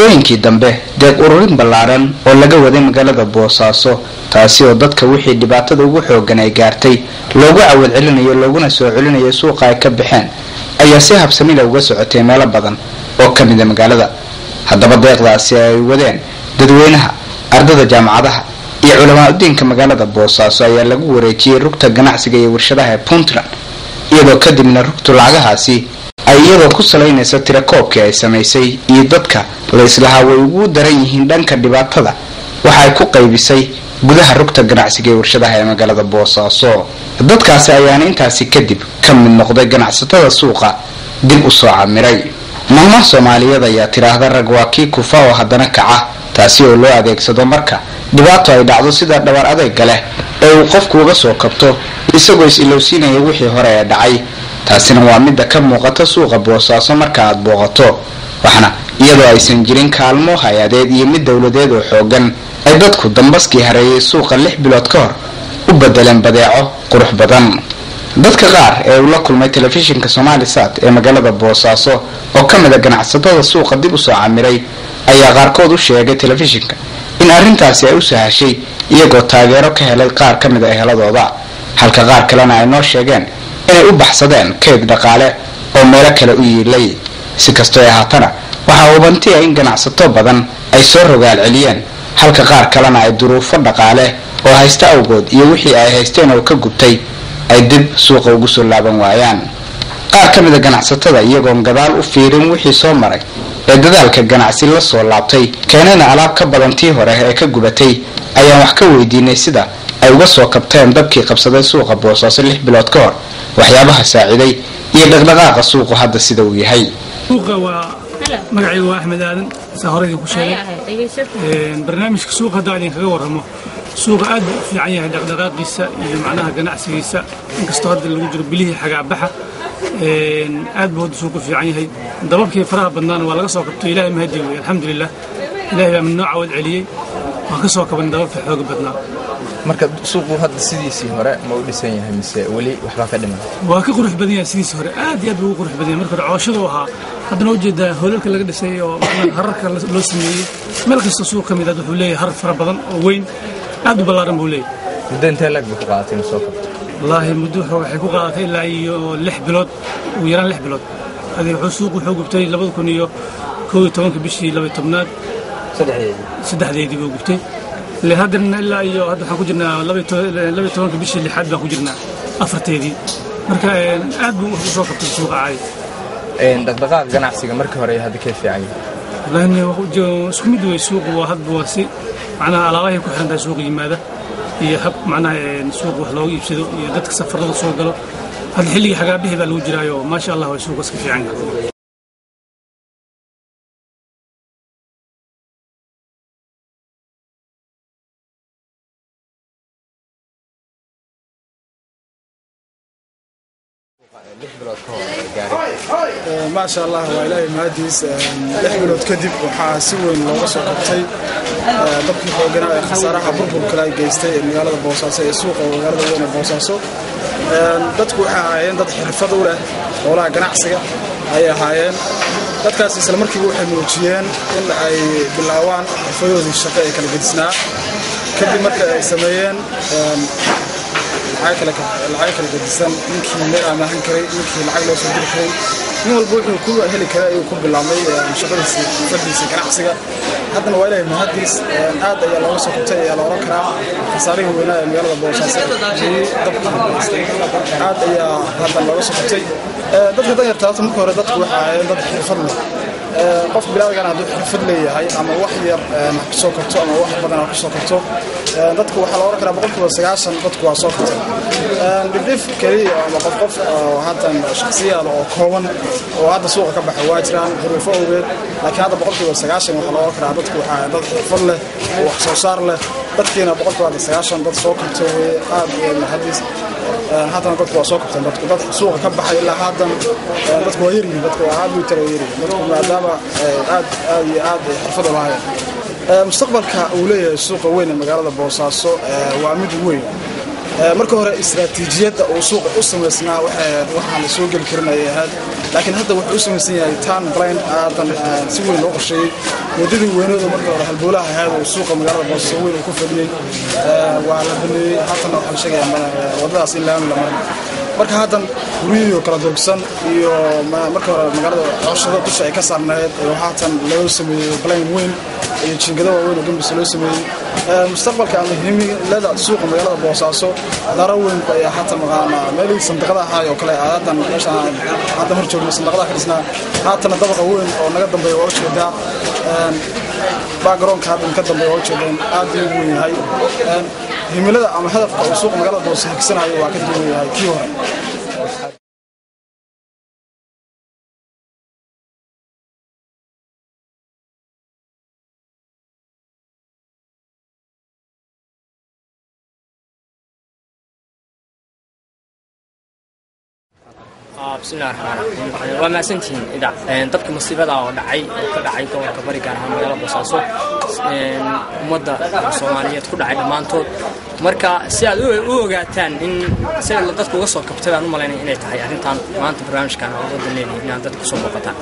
Muddooyinkii dambe deeq ururin ballaaran oo laga waday magaalada Boosaaso, taasi oo dadka wixii dhibaatada ugu xoogan ay gaartay loogu cawad celinayo looguna soo celinayo suuqa ay ka baxeen, ayaa si habsamila uga socotay meelo badan oo ka mida magaalada. Haddaba deeqdaasi ay wadeen dadweynaha, ardada jaamacadaha iyo culamaa udiinka magaalada Boosaaso ayaa lagu wareejiyey rugta ganacsiga iyo warshadaha ee Puntland, iyadoo kadibna rugtu lacagahaasi ay iyadoo ku salaynaysa tirakoobkii ay samaysay iyo dadka la islahaa way ugu daran yihiin dhanka dhibaatada, waxa ay ku qaybisay gudaha rugta ganacsiga ee warshadaha ee magaalada Boosaaso. Dadkaasi ayaana intaasi kadib ka mid noqday ganacsatada suuqa dib u soo camiray. Maalmaha Soomaaliyeed ayaa tiraahda rag waa kii kufa oo haddana kaca, taasi oo loo adeegsado marka dhibaato ay dhacdo sida dhabar adayga leh ee uu qofku uga soo kabto isagoo is-ilowsiinaya wixii hore ee dhacay. Taasina waa midda ka muuqata suuqa Boosaaso marka aad booqato, waxaana iyadoo aysan jirin kaalmo hay-adeed iyo mid dowladeed oo xoogan ay dadku dambaskii hareeyay suuqa 6 bilood ka hor u bedeleen badeeco qurux badan. Dadka qaar ee uu la kulmay telefishinka Somali Sat ee magaalada Boosaaso oo ka mid a ganacsatada suuqa dib u soo camiray ayaa qaarkood u sheegay telefishinka in arrintaasi ay u sahashay iyagoo taageero ka helay qaar ka mid a eheladooda, halka qaar kalena ay noo sheegeen inay u baxsadeen kayd dhaqaale oo meelo kale u yiilay. Si kastoo ay ahaatana, waxaa hubantiya in ganacsato badan ay soo rogaal celiyeen, halka qaar kalena ay duruufo dhaqaale oo haysta awgood iyo wixii ay haysteen oo ka gubtay ay dib suuqa ugu soo laaban waayaan. Qaar ka mid a ganacsatada iyagoon gadaal u fiirin wixii soo maray ee dadaalka ganacsi la soo laabtay, keenayna alaab ka badan tii hore ee ka gubatay, ayaan wax ka weydiinay sida ay uga soo kabteen dabkii qabsaday suuqa Boosaaso 6 bilood ka hor, waxyaabaha saaciday iyo dhaqdhaqaaqa suuqu hadda sida uu yahay. Suuqa waa magacaygu waa Axmed Aadan, saa hore idinku sheegay. Barnaamijka suuqa hadda idinkaga warramo, suuqa aad buu u fiican yahay dhaqdhaqaaqiisa iyo macnaha ganacsigiisa, inkastoo hadda lagu jiro bilihii xagaabaxa. Aad buu hadda suuqu fiican yahay, dababkii faraha badnaana waa laga soo kabtay. Ilaahay mahadi wey, alxamdulilah, Ilaahay baa noo cawad celiyey, waan ka soo kabanay dababkii xooga badnaa. Marka suuqu hadda sidiisii hore ma u dhisan yahay mise weli waxbaa ka dhiman? Waa ka qurux badan yahay sidiisii hore, aad iyo aad buu ugu qurux badan yahay. Marka hore cooshadu ahaa, haddana ujeedaa hoolalka laga dhisay oo macnaha hararka loo sameeyey. Meel kasta suuq ka mid ah wuxuu leeyahay harar fara badan oo weyn, aad u ballaaran buu leeyahay. Muddo intee lag bay ku qaadatay inuu soo kabto? Wallaahi muddo waxay ku qaadatay ilaa iyo 6 bilood, ugu yaraan 6 bilood. Adi wuxuu suuqu wuxuu gubtay 2011-ka bishii 12aad 3deedii buu gubtay. Le haddana ilaa iyo hadda waxaan ku jirnaa 12-ka bishii lixaad baan ku jirnaa 4teedii. Marka aad buu u soo kabtay suuqa caadi. Dhaqdhaqaaqa ganacsiga markii hore iyo hadda kee fiican yahay? Wallaahi isku mid wey suuqu, waa hadba waa si macnaha alaabahay ku xiran tahay suuqa yimaada iyo hab macnaha suuqa wax looga iibsado iyo dadka safarada soo galo. Hadda xilligii xagaabixi baa lagu jiraayo, maasha Allah, way suuqa iska fiican yahay. Maasha Allah, waa Ilaahay mahadiis. 6 bilood kadib waxaa si weyn looga soo kabtay dabkii xooganaa ee khasaaraha burburkale ay geystay ee magaalada Boosaaso ee suuqa magaalada weyn ee Boosaaso. Dadku waxay ahaayeen dad xirfad u leh howlaha ganacsiga ayay ahaayeen. Dadkaas isla markiiba waxay muujiyeen in ay bilaabaan xirfadoodii shaqo ee kala gedisnaa. Kadib marka ay sameeyeen lacag kala gedisan, ninkii meel amaahan karay, ninkii lacag loo soo diri karay, nin walba wuxuu ku heli karay ayuu ku bilaabmay shaqadiisa, xirfadiisa ganacsiga. Haddana waa Ilaahay mahadiis, aad ayaa looga soo kabtay ayaa la oran karaa khasaarihii weynaa ee magaalada Boosaaso dabkii geystay. Aad ayaa hadda looga soo kabtay. Dadka danyarta horta marka hore dadku waxay ahaayeen dad xirfad leh. Qof bilaadigana hadduu xirfad leeyahay, ama wax yar ha kusoo kabto ama wax badan ha kusoo kabto, dadku waxaa la oran karaa 90% dadku waa soo kabtay. Dhifdhif keliya ama qof qof oo haatan shakhsiyaad oo kooban oo hadda suuqa ka baxay waa jiraan duruufo awgeed, laakiin hadda 90% waxaa la oran karaa dadku waxaa dad xirfad leh oo wax soo saar leh. Dadkiina 90% dad soo kabtay weye, aad mahadiis. Haddana dadku waa soo kabteen. Dadku dad suuqa ka baxay ilaa haatan dadku waa yaryihiin, dadku waa aad u tara yaryihiin dadku, maadaama aad aad iyo aad ay xirfad u lahaayeen. Mustaqbalka uu leeyahay suuqa weyn ee magaalada Boosaaso waa mid weyn. Marka hore istiraatiijiyadda uu suuqa u samaysnaa waxaan la soo geli karin ayay ahayd, laakiin hadda wuxuu u samaysan yahay town plan aadan si weyn loo qorsheeyey. Wadadii weynooda marka hore halbowlaha ahayd oo suuqa magaalada Boosaaso weyn uu ku fadhiyey waa la baneeyey. Haatana waxaa la sheegayaa wadadaas in laami la marin. Marka haatan guryihii oo kala durugsan iyo marka hore magaalada cooshado dusha ay ka saarnayd oo haatan loo sameeyey plan weyn iyo jiingado waaweyn oo gambis loo sameeyey. Mustaqbalka ama himilada suuqa magaalada Boosaaso daro weyn ayaa haatan maqaana meelihii sanduuqada ahaa oo kale haatan meeshaan hadda hor joogno sanduuqada ka dhisnaa, haatana dabaqa weyn oo naga dambeeya waa ujeedaa, backgroundka haddan ka dambeeya waa ujeedaan aad ayuu u weyn yahay. Himilada ama hadafka uu suuqa magaalada Boosaaso higsanayo waa ka duwan yahay kii hore. Bismillahi raxmaan raxiim. Waa mahadsantihiin idac. Dadka musiibada oo dhacay oo ka dhacay gobolka Bari, gaar ahaan magaalada Boosaaso, ummadda Soomaaliyeed ku dhacay dhammaantood. Marka si aad u ogaataan in sida dadku uga soo kabtay baan u malaynaya inay tahay arrintan maanta barnaamijkan oo uga danleynaya inaad dadka kusoo booqataan.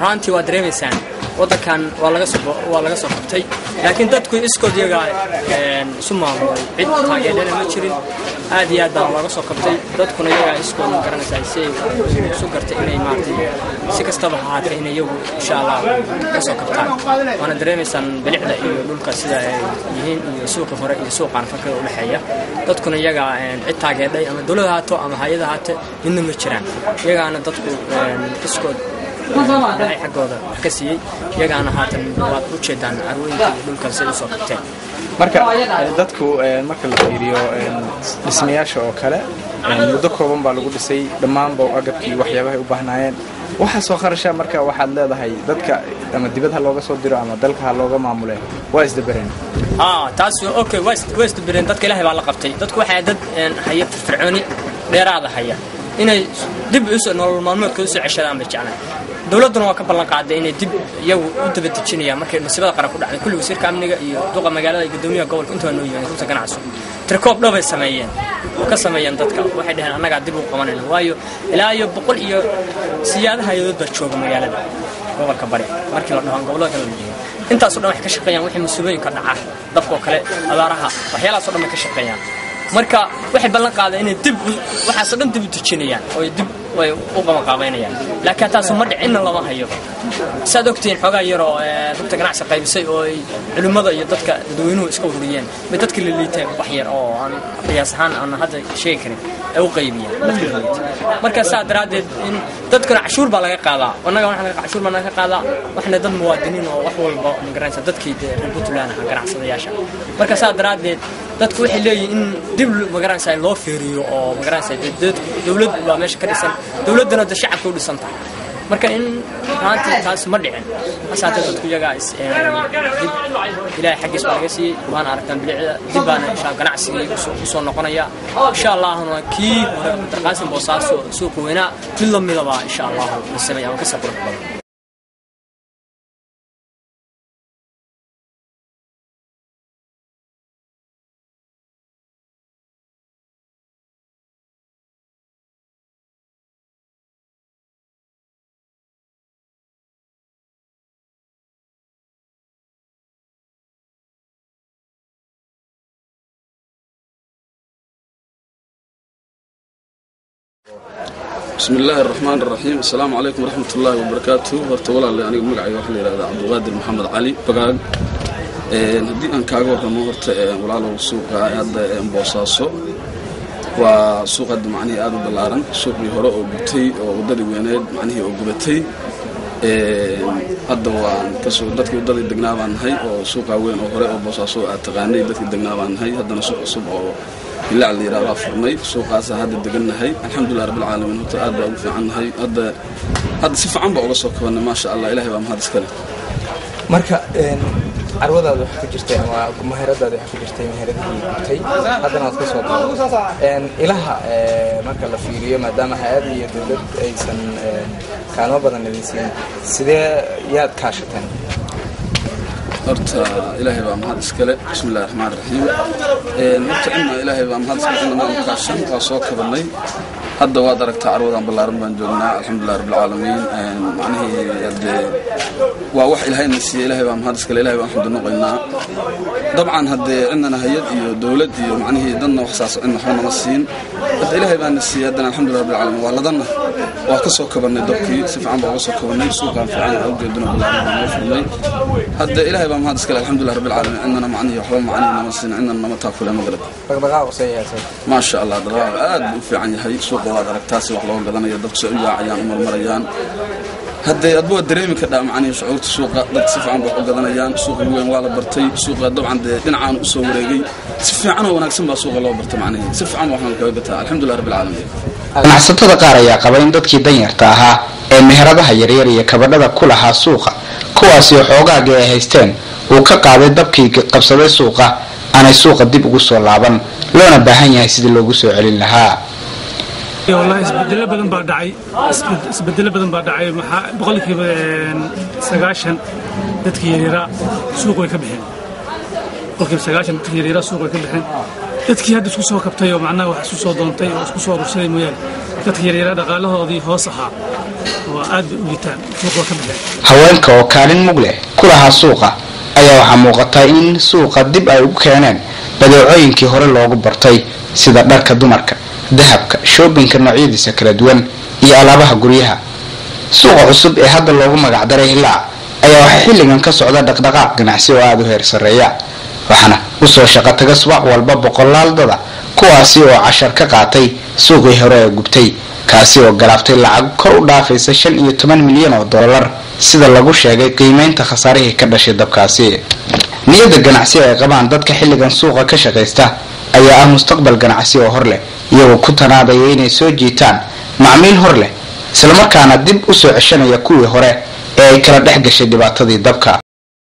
Runtii waa dareemaysaan waddankan waa laga soo kabtay, laakiin dadku iskood iyaga isu maamulay, cid taageerana ma jirin. Aad iyo aad baa looga soo kabtay, dadkuna iyagaa iskood ma garanaysaa si ay isu gartay inay maaragtay si kastaba ha ahaatee inay iyagu insha Allah ka soo kabtaan. Waana dareemaysaan bilicda iyo dhulka sida ay yihiin iyo suuqii hore iyo suuqaan farqiga u dhexeeya. Dadkuna iyagaa cid taageerdhay ama dowlad haato ama hay-ad haato midna ma jiraan, iyagaana dadku iskood ilaahay xaggooda wax ka siiyey, iyagaana haatan waad u jeedaan carwooyinka iyo dhulkan siday usoo kabteen. Marka dadku marka la fiiriyo dhismayaasha oo kale muddo kooban baa lagu dhisay dhammaanba agabkii waxyaabahay u baahnaayeen, waxaa soo kharasha. Marka waxaad leedahay dadka ama dibad ha looga soo diro ama dalka ha looga maamule, waa isdabereen? Taas okay, waa isdabereen dadka, ilaahay baa la qabtay. Dadku waxay dad haya firfircooni dheeraada haya inay dib usoo nolol maalmeedka usoo ceshadaan bay jeclaan. Dowladduna waa ka ballan qaaday inay dib iyagu u daba dejinayaan markay musiibada qaran ku dhacday. Kulli wasiirka amniga iyo duqa magaalada iyo guddoomiyaha gobolka inta waa noo yimaadeen rugta ganacsigu, tirkoob dhabay sameeyeen oo ka sameeyeen dadka. Waxay dhaheen annagaa dib u qabanayna, waayo ilaa iyo 100 iyo siyaadaha hay-adood baa jooga magaalada gobolka Bari markii la dhaho gobollada kale la dhihin. Intaasoo dhan waxay ka shaqeeyaan wixii musiibooyinka dhaca, dabkoo kale, abaaraha, waxyaalahaasoo dhan bay ka shaqeeyaan. Marka waxay ballan qaadeen inay dib waxaasoo dhan dib u dejinayaan oo dib way u qabanqaabaynayaan, laakiin taasu ma dhicinna lama hayo. Saad ogtihiin xoogaa yaroo rugta ganacsi qaybisay oo ay culimmada iyo dadka dadweynuhu iska ururiyeen bay dadka la liiteen wax yar oo aan qiyaas ahaan aan hadda sheegi karin ay u qaybiyeen dadka la liitay. Marka saa daraaddeed in dadkuna cashuur baa laga qaadaa, annaga waxaan cashuur baa naga qaadaa, waxna dad muwaadiniin oo wax walba ma garanaysa dadkii reer Puntland ahaa ganacsadayaasha. Marka saa daraaddeed dadku waxay leeyihiin in dib ma garanaysaa loo fiiriyo oo ma garanaysaa dowlad baa meesha ka dhisan, dowladdana de shacabka u dhisan tahay. Marka in maanta taas ma dhicin, hasaatee dadku iyagaa dib ilaahay xaggiis baa laga siiyey. Waana aragtaan bilicda dib baana insha ganacsigii usoo noqonaya insha Allahuna. Kii hore Darqaasin Boosaaso suuqa weynaa mid la midaba insha Allahu la sameeya ama kasii qurux badan. Bismi illaahi araxmaan araxiim. Assalaamu calaykum waraxmat ullaahi wabarakaatu. Horta walaale, aniga magacayga waxaa la yidhahdaa Cabdulqaadir Maxamed Cali Bagaag. Haddii aan kaaga warramo horta walaalow, suuqa hadda Boosaaso waa suuq hadda macnihii aada u ballaaran. Suuqii hore oo gubtay oo waddadii weyneed macnihii oo gubatay, hadda waan kasoo dadkii waddadii degnaa baan nahay oo suuqa weyn oo hore oo Boosaaso aad taqaanay dadkii degnaa baan nahay. Haddana suuq cusub oo Hilaac la yidhahdaa furnay, suuqaasaa hadda degannahay. Alxamdulilah rabbilcaalamiin, horta aad baa ugu fiican nahay. Hadda si fiican baa uga soo kabanay, maasha Allah, ilahay baa mahad iskale. Marka carwadaada waxa ku jirtay ama meheradaada waxa ku jirtay meheradihii gubtay, haddana waad ka soo qabatay ilaha. Marka la fiiriyo maadaama hay-ad iyo dowlad aysan kaalmo badan idin siin, sidee yaad kaashateen? Horta ilaahay baa mahad iskale. Bismi illahi raxmaan raxiim. Horta ina ilaahay baa mahad iskale, ina maanu kaashan waa soo kabanay. Hadda waad aragtaa, carwadan ballaaran baan joognaa. Alxamdulilah rabbilcaalamiin. Macnihii hadee waa wax Ilaahayna siiyey. Ilahay baa mahad iskale, Ilahay baan xamdi noqoynaa. Dabcan haddee cidnana hay-ad iyo dowlad iyo macnihii dadna wax saas cidna waxba nama siin. Hadda Ilaahay baana siiyey. Haddana alxamdulilah rabbilcaalamiin, waa ladanna, waa ka soo kabannay dabkii, si fiican baa uga soo kabannay. Suuqaan fiican aa ujeeduna ballaaran baa noo furmay. Hadda Ilaahay baa mahad iskale, alxamdulilah rabbilcaalamiin. Cidnana macnihii waxba macnihii nama siin, cidnana nama taakule maqrib. Dhaqdhaqaaqu see yahay? Maasha Allah, dhaqdhaqaaq aad buu u fiican yahay. Suuqa waad aragtaa si wax looga gadanayo, dadku si u yaacayaan, u marmarayaan. Haddee adba waad dareemi kadhaa macnihii shucuurta suuqa. Dadka si fiican ba wax u gadanayaan. Suuqa weyn waa la bartay. Suuqa dabcan dee dhinacaan u soo wareegay, si fiican oo wanaagsan baa suuqa loo bartay. Macnihii si fiican waxaan kaga gataa, alxamdulilah rabbilcaalamiin. Ganacsatada qaar ayaa qaba in dadkii danyarta ahaa ee meheradaha yaryar iyo kabadhada ku lahaa suuqa, kuwaasi oo xoogaagii ay haysteen uu ka qaaday dabkii qabsaday suuqa, aanay suuqa dib ugu soo laaban, loona baahan yahay sidii loogu soo celin lahaa. Wallahi isbedelo badan baa dhacay, isbedelo badan baa dhacay. Maxaa 90% dadkii yaryaraa suuq way ka baxeen, 90% dadkii yaryaraa suuq way ka baxeen. Dadkii hadda isku soo kabtay oo macnaha wax isku soo doontay oo isku soo urursaday mooyaane, dadkii yaryaraa dhaqaalahoodii hoos ahaa oo aad bay u liitaan, suuq waa ka baxeen. Haweenka oo kaalin mug leh ku lahaa suuqa ayaa waxaa muuqata in suuqa dib ay ugu keeneen badeecooyinkii hore loogu bartay, sida dharka dumarka, dahabka, shoobinka noocyadiisa kala duwan iyo alaabaha guryaha. Suuqa cusub ee hadda loogu magacdaray Hilaac ayaa waxaa xilligan ka socda dhaqdhaqaaq ganacsi oo aada u heer sarreeya, waxaana usoo shaqo taga subax walba boqolaal dada, kuwaasi oo cashar ka qaatay suuqii hore ee gubtay, kaasi oo galaaftay lacag kor u dhaafaysa 15 milyan oo dollar, sida lagu sheegay qiimeynta khasaarihii ka dhashay dabkaasi. Niyadda ganacsi ay qabaan dadka xilligan suuqa ka shaqaysta ayaa ah mustaqbal ganacsi oo hor leh, iyagoo ku tanaadaya inay soo jiitaan macmiil hor leh, islamarkaana dib u soo ceshanaya kuwii hore ee ay kala dhex gashay dhibaatadii dabka.